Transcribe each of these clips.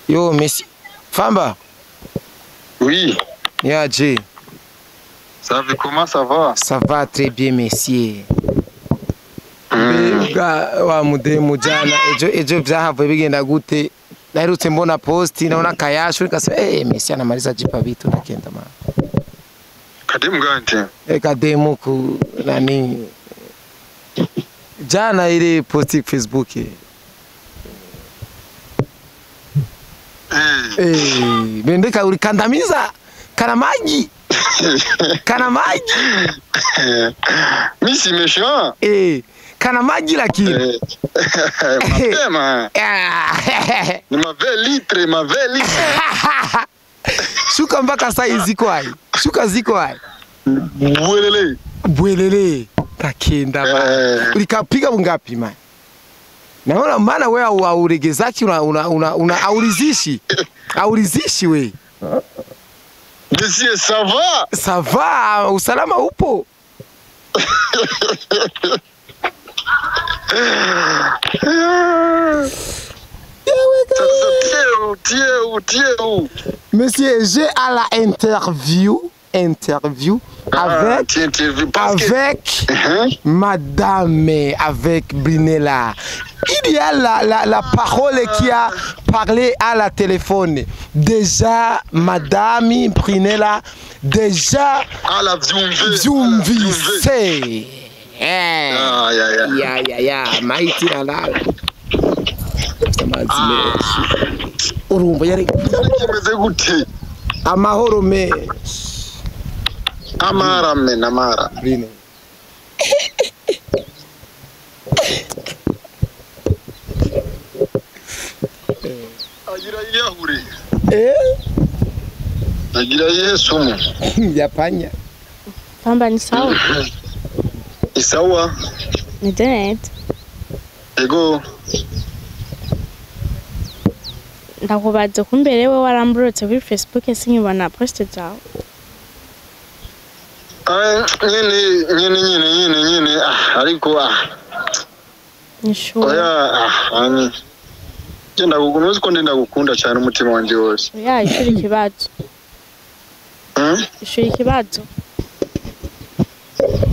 Yo Messi Famba. Oui. Niaje. Ça va, comment ça va? Ça va très bien monsieur. Mbega wa mudemu jana ejo vyahavuye bigenda gute? Naherutse mbona posti naona kayashu nikasema Messi anamaliza jipa vitu nakenda mama. Kademu gante? Kademu ku nani jana ile posti Facebook. Bendeka ulikandamiza kana maji. Kana maji. Mimi si méchant. Kana maji lakini. Mapema. Ni ma litre, ma litre. Shuka mpaka saa ziko hai. Shuka ziko hai. Bwelele. Bwelele. Takenda ba. Ulikapiga bungapi man? Naona maana wewe hauregezaki una aulizishi. Aulizishi we. Monsieur, ça va? Ça va, usalama upo. Monsieur, j'ai à la interview avec madame, avec Brinella. Il y a la parole qui a parlé à la téléphone. Déjà, madame Brinella, déjà Zumvise. Ya, maiti alala. Urumva yari amahoro me. Amara me namara. Brine. Agira yahure. Agira yesumu. Yapanya. Famba ni sawa. Isawa. Ni dead. Ego. Ndakubaza kumbere we waramburotse kuri Facebook sinyubona post zawe. Nyene ariko Nishuwa. Oya ani. Genda gukunuzi ko ndenda gukunda cyane umutima wanje wose. Oya ishuri kibazo. Ishuri kibazo.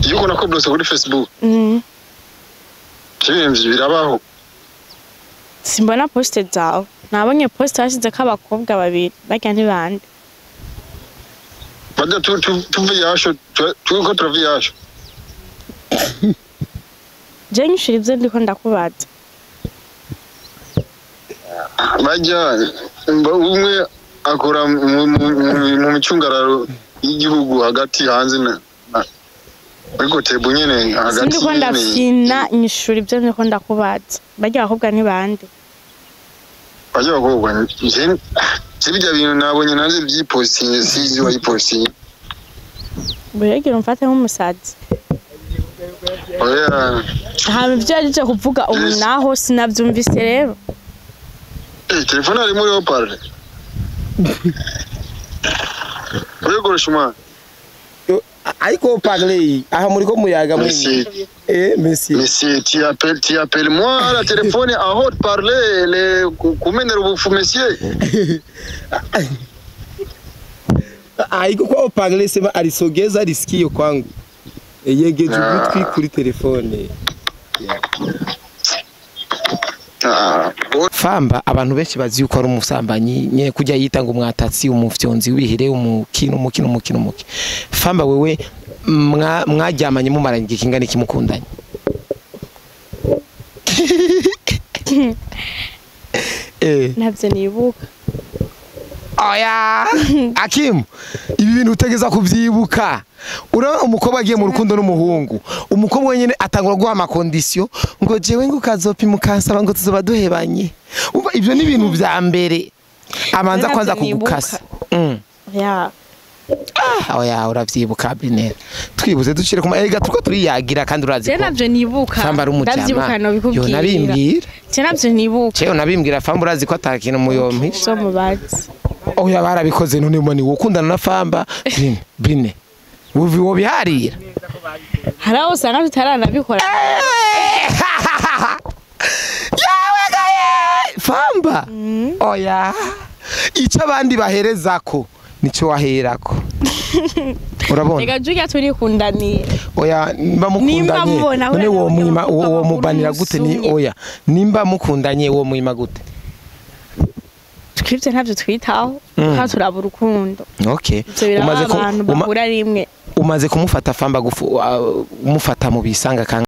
Yuko nakublose kuri Facebook. Kimvye birabaho. Simbona post zawe. Nabonye post hashize ko abakobwa babiri barya ntibande. Bada tuve yasho tuko travi yasho. Je nyishuri ibyo ndiko ndakubaza. Bajya umwe akora mu micungararo y'igihugu hagati hanze na ariko tebu nyene hagati. Ndiko ndafina nyishuri ibyo ndiko ndakubaza. Barya abakobwa ntibande. Bajya abakobwa je sibijya bintu nabonye naje byipostinye sizi wayipostinye. Buregira umfate nk'umusazi. Oya. Ha bivyo yaje kuvuga ubu naho sinavyumvise rero. Telefone ari muri haut-parleur. Urikoresha umwana. Ariko haut-parleur aha muri ko muyaga muri. Monsieur. Monsieur, tu appelles moi à la téléphone à haut-parleur les kumenera ubufu monsieur. Ariko kwa haut-parleur sema alisogeza risikio kwangu. Yegeje ugutwi kuri telefone. Famba abantu benshi bazi yuko ari umusambanyi nye kujya yita ngo umwatatsi umufyonzi wihere umukino umukino umukino umuki. Famba wewe mwaryamanye mumaranye igihe kingana iki mukundanye? Ntabyo nibuka. Oya Akim, ibi bintu utegeza kuvyibuka. Urabona umukobwa agiye mu rukundo n'umuhungu, umukobwa wenyene atangura guha ama condition ngo jewe ngo kazopima ukansaba ngo tuzoba duhebanye. Umva ivyo ni ibintu vya mbere abanza kwanza kugukasa. Ya. Oya uravyibuka Brinella. Twibuze ducire kuma ega tuko turiyagira kandi urazi ko. Je navyo nibuka. Ndavyibuka no bikubwira. Yo nabimbwira. Je navyo nibuka. Cyo nabimbwira Famba urazi ko atakintu muyompisha. So mubazi. Oya barabikoze none mboni wokundana na Famba Brine. Uvi wobiharira. Haraho usanga tutaranabikora. Yawe gaye Famba. Oya. Ico abandi baherezako nico waherako. Urabona? Reka Julia turikundaniye. Oya, nimba mukundanye none wo mwima wo mubanira gute? Ni oya, nimba mukundanye wo mwima gute? Twivye ntavyo twitaho, kandi turaba urukundo. Okay. Umaze ko bahura rimwe. Umaze kumufata famba gufu umufata mu bisanga kan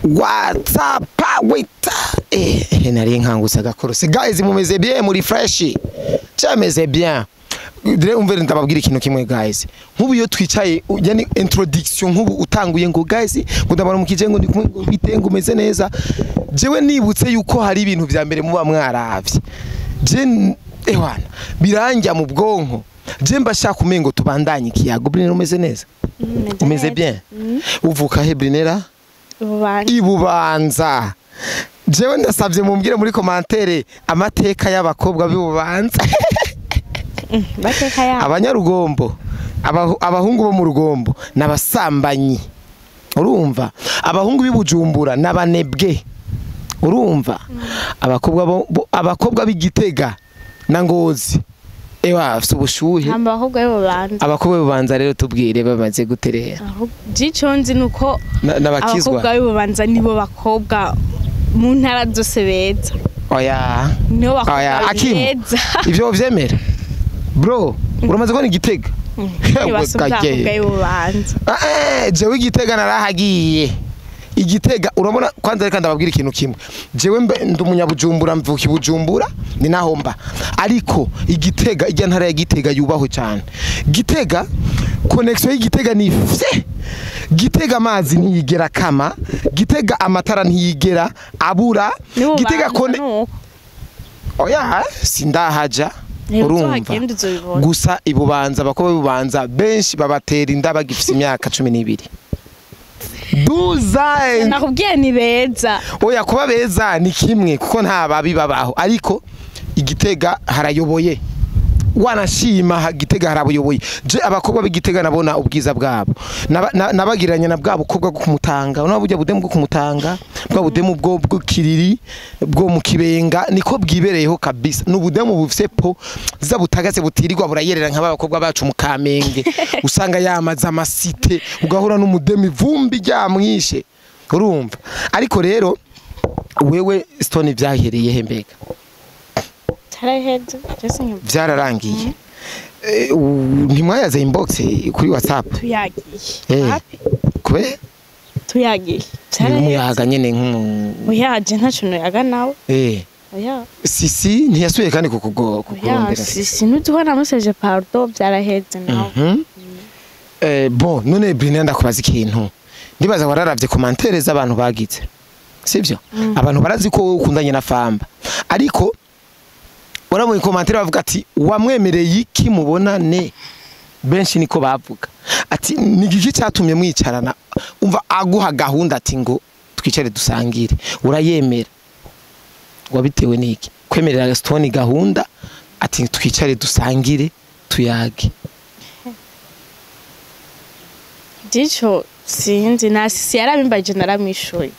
WhatsApp wait nari nkangutse agakorose. Guys, mumeze bien, muri fresh, chameze bien. Dire umvere ndababwira ikintu kimwe guys. Nkubu iyo twicaye yani introduction nkubu utanguye ngo guys ngo ndabara mukije ngo ndi kumwe ngo bitengo umeze neza. Jewe nibutse yuko hari ibintu vya mbere muba mwaravye. Je ewana biranja mu bwonko. Je mbashaka kumengo tubandanye ikiyago. Brinera umeze neza? Umeze bien? Uvuka he Brinera? Ibubanza. Jewe ndasabye mumbwire muri commentaire amateka y'abakobwa b'Ibubanza. Mateka yabo. Abanyarugombo, abahungu bo mu rugombo nabasambanyi. Urumva? Abahungu b'Ibujumbura nabanebwe. Urumva? Abakobwa b'Igitega na Ngozi. Ewa afite ubushuhe. Abakobwa b'Ibubanza. Abakobwa b'Ibubanza rero tubwire bamaze guterera. Jico nzi nuko nabakizwa. Abakobwa b'Ibubanza nibo bakobwa mu ntara zose beza. Oya. Nibo bakobwa beza. Ivyo vyemera. Bro, uramaze kubona Igitega? Jewe Igitega narahagiye. Igitega urabona kwanza reka ndababwira ikintu kimwe. Jewe ndi umunyabujumbura, mvuka Ibujumbura ni naho mba. Ariko Igitega ijya ntara ya Gitega yubahwe cyane. Gitega connection y'Igitega ni fye. Gitega amazi ntiyigera kama, Gitega amatara ntiyigera abura. Gitega oya sindahaja. Urumva gusa Ibubanza abakobwa b'Ibubanza benshi babatera inda bagifise imyaka 12. Duza nakubwiye ni beza. Oya kuba beza ni kimwe kuko nta babi babaho, ariko Igitega harayoboye. Wanashima Gitega harabuyoboye. Je abakobwa b'Igitega nabona ubwiza bwabo. Nabagiranye na bwa bukobwa bwo kumutanga. Una burya budemu bwo kumutanga, bwa budemu bwo kiriri bwo mu kibenga niko bwibereyeho kabisa. N'ubudemu bufise po za butagase butirirwa burayerera nka abakobwa bacu mu Kamenge. Usanga yamaza amasite ugahura n'umudemu ivumbi ryamwishe. Urumva? Ariko rero wewe Stone vyahereye he mbega? Vyararangiye. Ntimwayaze inbox kuri WhatsApp? Tuyagiye. Kube? Tuyagiye. Umuyaga nyene nk'umu. Oya, je ntaco noyaga nawe. Oya. Sisi ntiyasuye kandi kukurondera. Sisi ntuzuhona message pardon vyaraheze nawe. Bon, none Brina ndakubaza ikintu. Ndibaza wararavye commentaire z'abantu bagize. Sivyo? Abantu barazi ko wowe ukundanye na Famba. Ariko waramuye commentaire bavuga ati wamwemereye iki mubonane, benshi niko bavuga ati ni giki cyatumye mwicarana, umva aguha gahunda ati ngo twicare dusangire, urayemera wabitewe niki kwemerera Stone gahunda ati twicare dusangire tuyage? Dicho sinzi nasi yarabimbaje naramwishuye.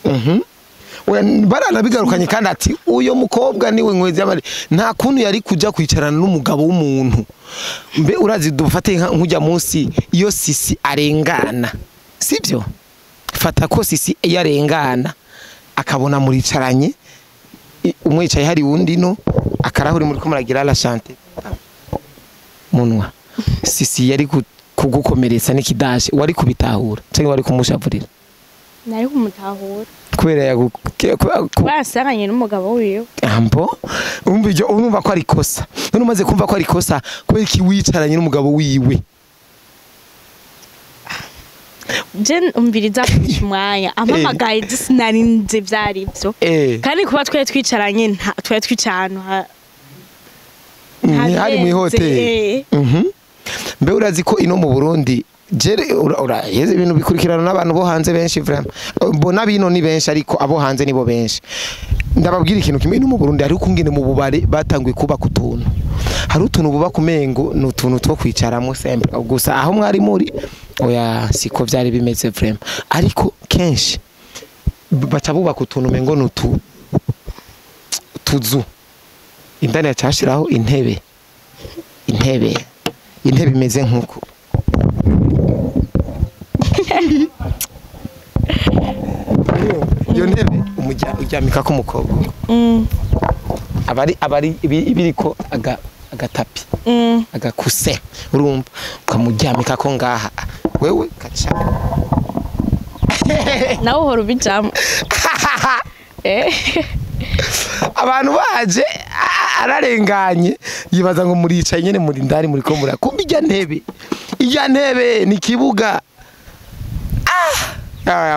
Baranabigarukanye kandi ati uyo mukobwa niwe nkwezi yabari nta kuntu yari kuja kwicarana n'umugabo w'umuntu. Mbe urazi dufate nkujya munsi iyo Sisi arengana, sibyo? Fata ko Sisi yarengana akabona muricaranye umwe yicaye hari wundi no akarahuri muri ko muragira la chante munwa, Sisi yari kugukomeretsa n'ikidaje, wari kubitahura cyangwa wari kumushavurira? Nari kumutahura kubera basanganye n'umugabo wiwe. Ambo umva ibyo urumva ko ari kosa. None umaze kumva ko ari kosa kubera iki wicaranye n'umugabo wiwe? Je umviriza umwanya amamagaye sinarinze vyari ivyo. Kandi kuba twe twicaranye twe twicarana hari mu hotel. Mbe urazi ko ino mu Burundi jere ura yeze ibintu bikurikirana n'abantu bo hanze benshi vraiment. Mbona bino ni benshi ariko abo hanze nibo benshi. Ndababwira ikintu kimwe, no mu Burundi hari ukungene mu bubare batanguye kubaka utuntu, hari utuntu bubaka umengo ni utuntu two kwicaramo simple gusa. Aho mwari muri oya siko vyari bimeze vraiment, ariko kenshi baca bubaka utuntu umengo ni utu tuzu, indani yacashiraho intebe intebe imeze nkuko iyo ntebe uryamika ko umukobwa abari ibiriko agatapi agakuse, urumva ukamuryamika ko ngaha wewe kaca nawe uhora ubijamo. Abantu baje ararenganye yibaza ngo muricaye nyene muri ndari muri ko murakumva ijya ntebe ni kibuga.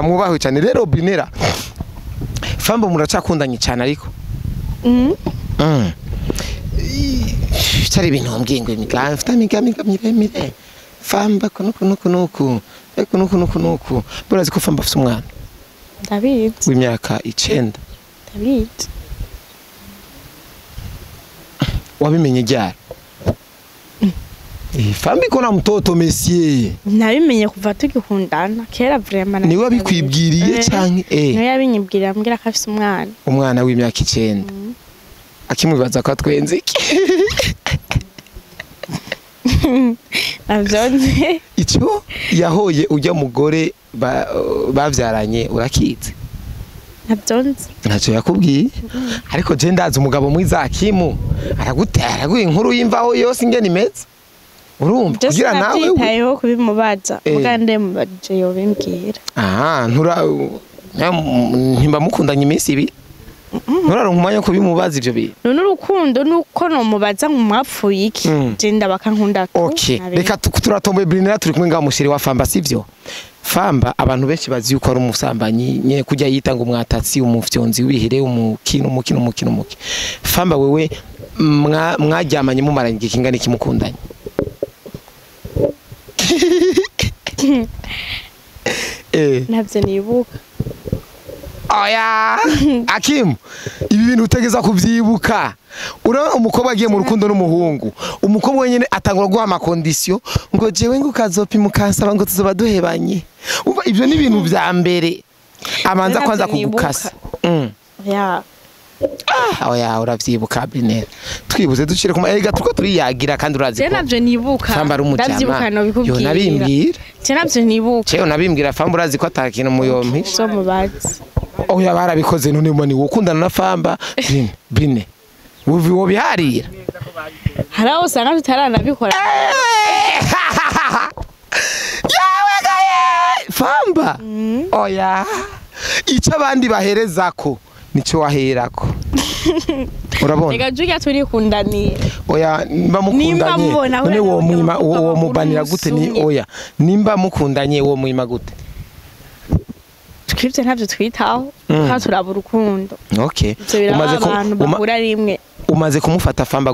Mwubahwe cyane rero Brinera. Famba muracakundanye cyane ariko cyari ibintu mbwiye ngo imigambi mfite imigambi miremire Famba kunuku nuku nuku nuku nuku nuku. Burazi ko Famba afite umwana? Ndabizi. W'imyaka 9. Ndabizi. Wabimenye ryari? Famba iko na mtoto monsieur. Nabimenye kuva tugikundana kera vraiment. Niwe abikwibwiriye canke? Niwe yabinyibwiriye ambwira ko afise umwana. Umwana w'imyaka 9. Akimubaza ko atwenze iki? Navyonze. Ico yahoye ujya mugore bavyaranye urakize? Navyonze. Ntacyo yakubwiye. Ariko je ndazi umugabo mwiza Akimu aragutera araguha inkuru y'imvaho yose ingene imeze. Urumva kugira nawe utayeho kubimubaza mugande mubajije yobimbwira. Ntura ntimba mukundanye iminsi ibiri. Nturaronka umwanya wo kubimubaza ivyo bintu. None urukundo nuko no mubaza nkumwapfuye iki? Je ndabakankunda. Okay, reka turatomboye Brinera turi kumwe ngaho mushiri wa Famba sivyo? Famba abantu benshi bazi yuko ari umusambanyi nye kujya yitanga umwatatsi umufyonzi wihire umukino umukino umukino umuki. Famba wewe mwaryamanye mumaranye igihe kingana iki mukundanye? Ntabyo nibuka. Oya Akim, ibi bintu utegeza kuvyibuka. Urabona umukobwa agiye mu rukundo n'umuhungu, umukobwa wenyene atangura guha ama condition ngo jewe ngo kazopima ukansaba ngo tuzoba duhebanye. Umva ivyo ni ibintu vya mbere abanza kwanza kugukasa. Ya. Oya uravyibuka Brinera. Twibuze ducire kuma ega turiko turiyagira kandi urazi ko. Je navyo nibuka. Ndavyibuka no bikubwira. Yo nabimbwira. Je navyo nibuka. Je nabimbwira Famba urazi ko atakintu muyompisha. So mubazi. Oya barabikoze none mani wokundana na Famba Brine. Uvi wo biharira. Haraho usanga tutaranabikora. Yawe gaye Famba. Oya. Ico abandi baherezako nico waherako. Urabona? Rega juya turikundaniye. Oya nimba mukundanye none wo mwima wo mubanira gute ni oya nimba mukundanye wo mwima gute? Twivye ntavyo twitaho ka turaba urukundo. Okay. Umaze ko bahura rimwe. Umaze kumufata Famba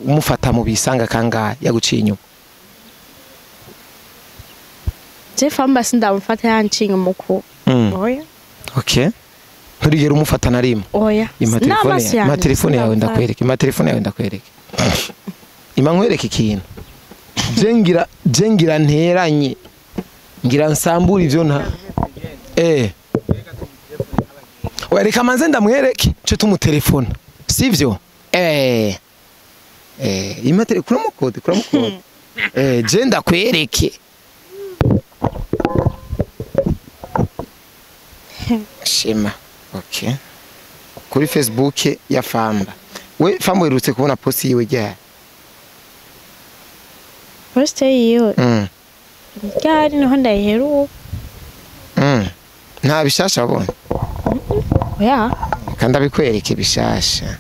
umufata mu bisanga kangahe yaguciye inyuma? Je Famba sindamufata yanciye inyuma ko. Oya. Okay. Nturigera umufata na rimwe? Oya. Ima telefone yawe ndakwereke. Ima telefone yawe ndakwereke. Ima nkwereke ikintu. Je ngira nteranye. Ngira nsambura ivyo nta. Oya reka manze ndamwereke cyo tumutelefona. Sivyo? Ima telefone kuramukode. Je ndakwereke. Shema. Okay. Kuri Facebook ya Famba. We Famba wirutse kubona post yiwe ryari? Post yiwe. Ryari niho ndayiheruka. Nta bishasha wabonye? Oya. Kandi abikwereke bishasha.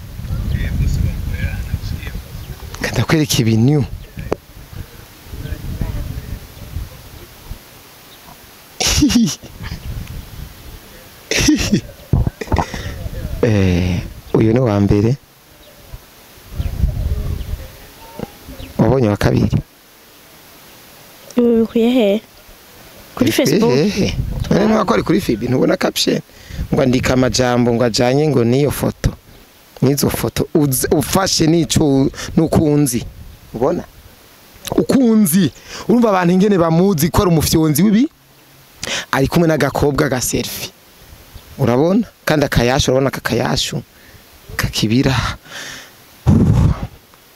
Kandi akwereke ibintu. Uyu ni wa mbere. Wabonye wa kabiri? Ubu bikuye he? Kuri Facebook. None wakora kuri FB ntubona caption. Ngo andika amajambo ngo ajanye ngo niyo foto. Nizo foto ufashe nico nukunzi. Ubona? Ukunzi. Urumva abantu ingene bamuzi ko ari umufyonzi wibi? Ari kumwe n'agakobwa ga selfie. Urabona? Kandi akayashu urabona kakayashu kakibira.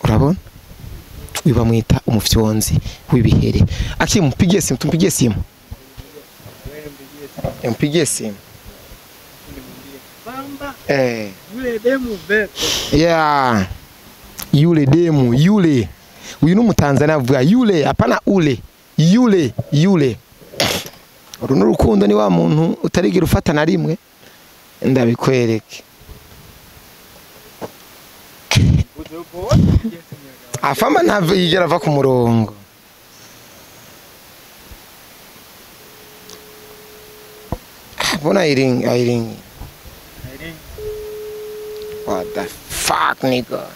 Urabona? Uyu bamwita umufyonzi w'ibihere. Akimu mpigie simu, tumpigie simu. Mpigie simu. Yule demu vete. Yeah. Yule demu, yule. Uyu ni Umutanzania avuga yule, hapana ule. Yule, yule. Uru n'urukundo ni wa muntu utarigira ufata na rimwe. Ndabikwereke. Afama ntave yigera ava ku murongo. Mbona iringi, iringi. What the fuck nigga?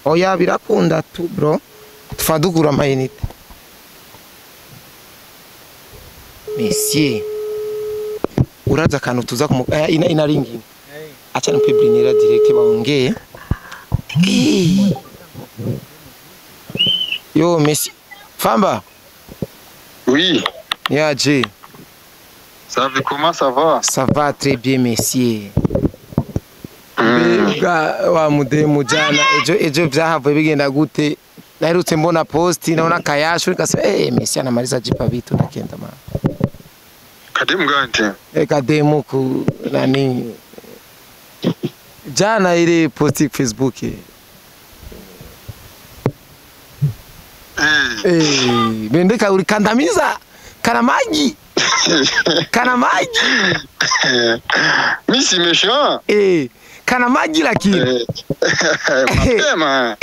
Oya birakunda tu bro. Tufadugura amayinite. Monsieur. Uraza akantu tuza ku ina ringi. Acha nipe brinera direct baongee. Yo monsieur. Famba. Oui. Yaje. Ça va, comment ça va? Ça va très bien monsieur. Mbega wa mudemu jana ejo byahavuye bigenda gute? Naherutse mbona post naona kayashu nikasema monsieur anamaliza jipa vitu nakenda mama. Kademu gante? Kademu ku nani? Jana ile post Facebook. Bendeka ulikandamiza kana maji. Kana maji. Mimi si méchant. Kana maji lakini. Mapema.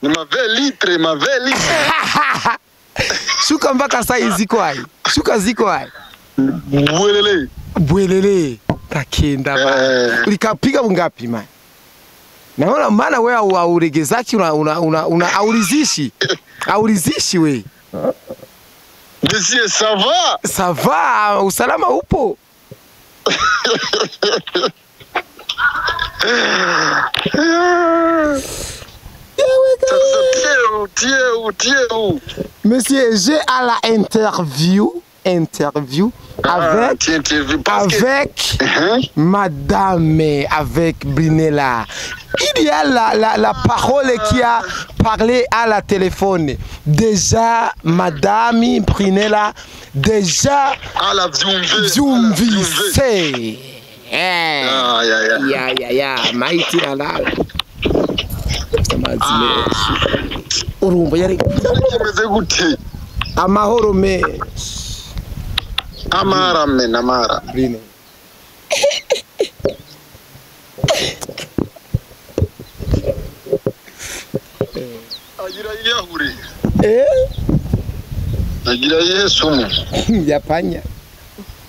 Ni ma 20 litre, ma 20 litre. Shuka mpaka saa ziko hai. Shuka ziko hai. Bwelele. Bwelele. Takenda ba. Ulikapiga bungapi man? Naona maana wewe hauregezaki una aulizishi. Aulizishi we. Monsieur, ça va? Ça va, usalama upo. Monsieur, j'ai à la interview avec madame, avec Brinella. Il y a la parole qui a parlé à la téléphone. Déjà, madame Brinella, déjà Zumvise. Ya, maiti alala. Urumva yari amahoro me. Amara me, amara. Brino. Agira yahure. Agira yesumu. Yapanya.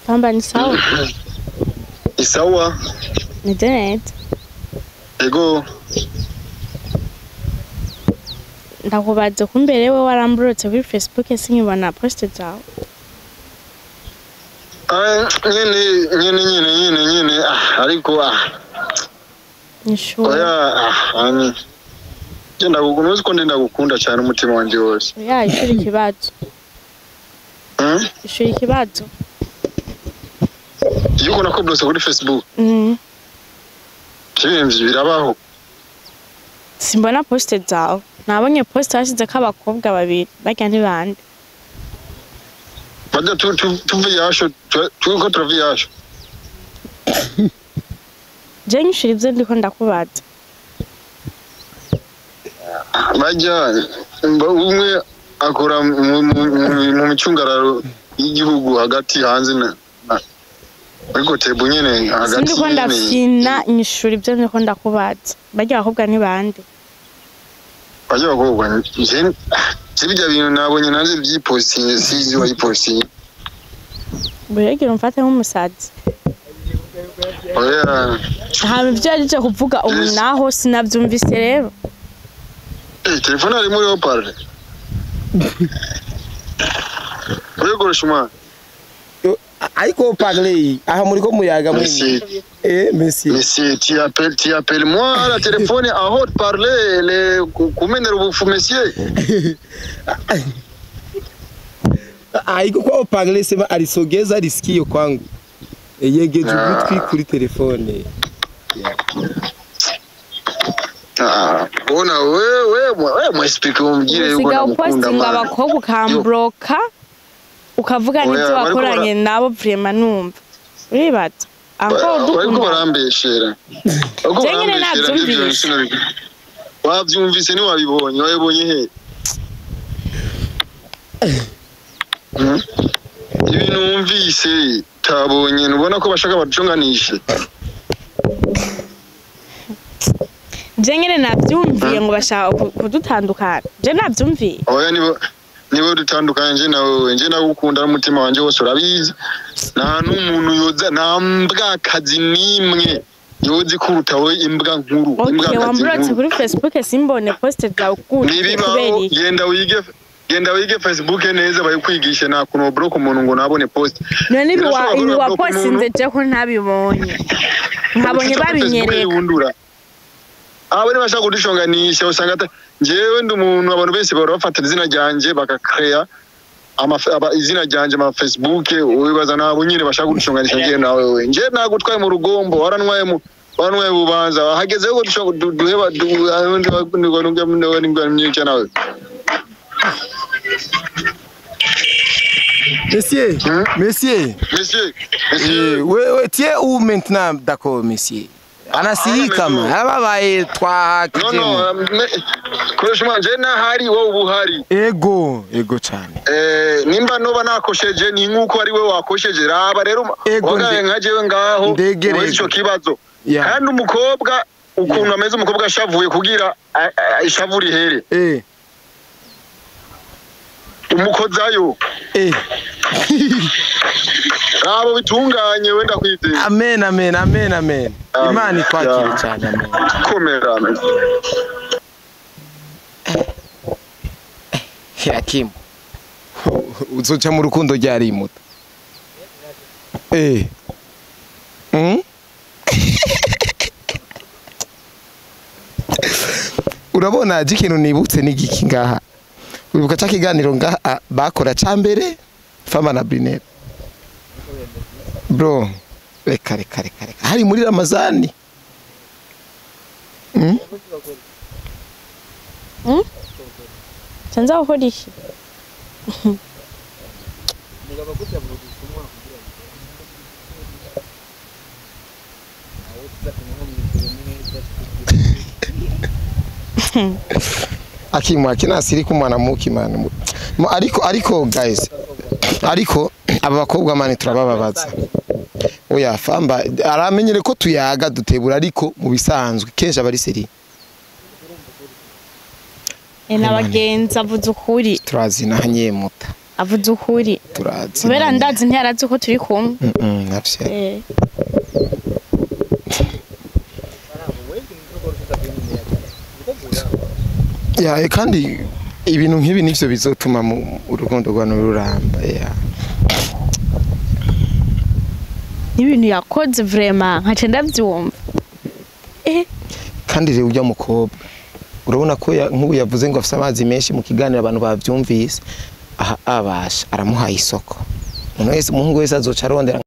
Pamba ni sawa. Ni sawa. Ni dead. Ego. Ndakubaza kumbere we waramburotse kuri Facebook sinkibona post zawe. Nyene ariko Nishuwa. Oya Genda gukunuzi ko ndenda gukunda cyane umutima wanje wose. Oya ishuri kibazo. Ishuri kibazo. Yuko nakoblose kuri Facebook. Kibimvye birabaho. Simbona post zawe. Nabonye post hashize ko abakobwa babiri barya ntibande. Bajya tuve yasho tuko tuve yasho. Je nyishuri ibyo ndiko ndakubaza. Bajya umwe akora mu micungararo y'igihugu hagati hanze na ariko tebu nyene hagati. Ndiko ndafina nyishuri ibyo ndiko ndakubaza. Bajya abakobwa ntibande. Bajya abakobwa je bijya bintu nabonye naje byipostinye sizi wayipostinye. Buregira umfate nk'umusazi. Oya. Hama ibyo yaje kuvuga ubu naho sinabyumvise rero. Telefone ari muri haut-parleur. Uregoresha umwana. Ariko parler aha muri ko muyaga Monsieur. Eh monsieur. Monsieur, tu appelles moi à la téléphone à haute parler les kumenera ubufu monsieur. Ariko kwa parler sema alisogeza risikio kwangu. Yegeje ugutwi kuri telefone. Bona wewe mwe speak umbwire yuko usiga ndamukunda upostinga man. abakobwa ukambroka ukavuga n'ibyo wakoranye nabo vraiment numva uribaza aho Bariko dukunda barambeshera. Bariko Je nyene barambeshera n'ivyo navyumvise. Wavyumvise ni wabibonye wabibonye he? Ibintu wumvise tabonye nubona ko bashaka baducunganishe. Je nyene navyumviye ngo bashaka kudutandukana. Je navyumviye. Oya nibo dutandukanye nje nawe nje nagukunda n'umutima wanje wose urabizi. Nta n'umuntu yoza nta mbwakazi nimwe yozi kuruta we imbwa nkuru. Okay, wamburotse kuri Facebook simbone post zawe kubera. Genda wige Facebook neza bayikwigishe nta kuntu block umuntu ngo nabone post. None ibi wa postinze je ko ntabibonye. Nkabonye babinyereka. Abo ni bashaka kudushonganisha usanga njewe ndi umuntu abantu bese bahora bafata izina ryanje bakakrea izina ryanje ma Facebook ubibaza nabo nyine bashaka kudushonganisha njewe nawe wewe. Nje nagutwaye mu rugombo waranwaye bubanza hageze ko duheba nawe. Monsieur, monsieur, monsieur, monsieur. Ouais, tu es où maintenant, d'accord, monsieur? Anasirika ma, ababaye twa Non non, franchement, je na hari wowe ubuhari. Ego, ego cyane. Nimba noba nakosheje ni nkuko ari we wakosheje raba rero wagaye nka jewe ngaho ico kibazo. Kandi umukobwa ukuntu ameze umukobwa ashavuye kugira ishavu rihere. Umukozayo. Rabo bitunganye wenda kwizera. Amen amen amen amen. Imana ikwakire cyane amen. Komera amen. Hakim. Uzoca mu rukundo ryari imuta. Urabona ikintu nibutse n'igiki ngaha. Uribuka ca kiganiro ngaha bakora ca mbere Fama na Brinette. Bro, reka reka reka reka. Hari muri Ramazani. Sanza gukora iki? Akimwa kinasiri kumwana muki man. Ariko guys. Ariko aba bakobwa mani turabababaza. Oya Famba aramenyere ko tuyaga dutebura ariko mu bisanzwe kenshi abari seri. Nabagenza avuze ukuri. Turazi nanye muta. Avuze ukuri. Turazi. Kubera ndazi ntiyarazi ko turi kumwe. Navyo. Ya kandi ibintu nk'ibi nivyo bizotuma mu urukundo rwa ruramba. Ya. Ibintu yakoze vraiment nkace ndavyumva. Kandi rero ujya mukobwa urabona ko nk'ubu yavuze ngo afite amazi menshi mu kiganiro abantu bavyumvise aha abasha aramuhaye isoko. Umuntu wese umuhungu wese azoca arondera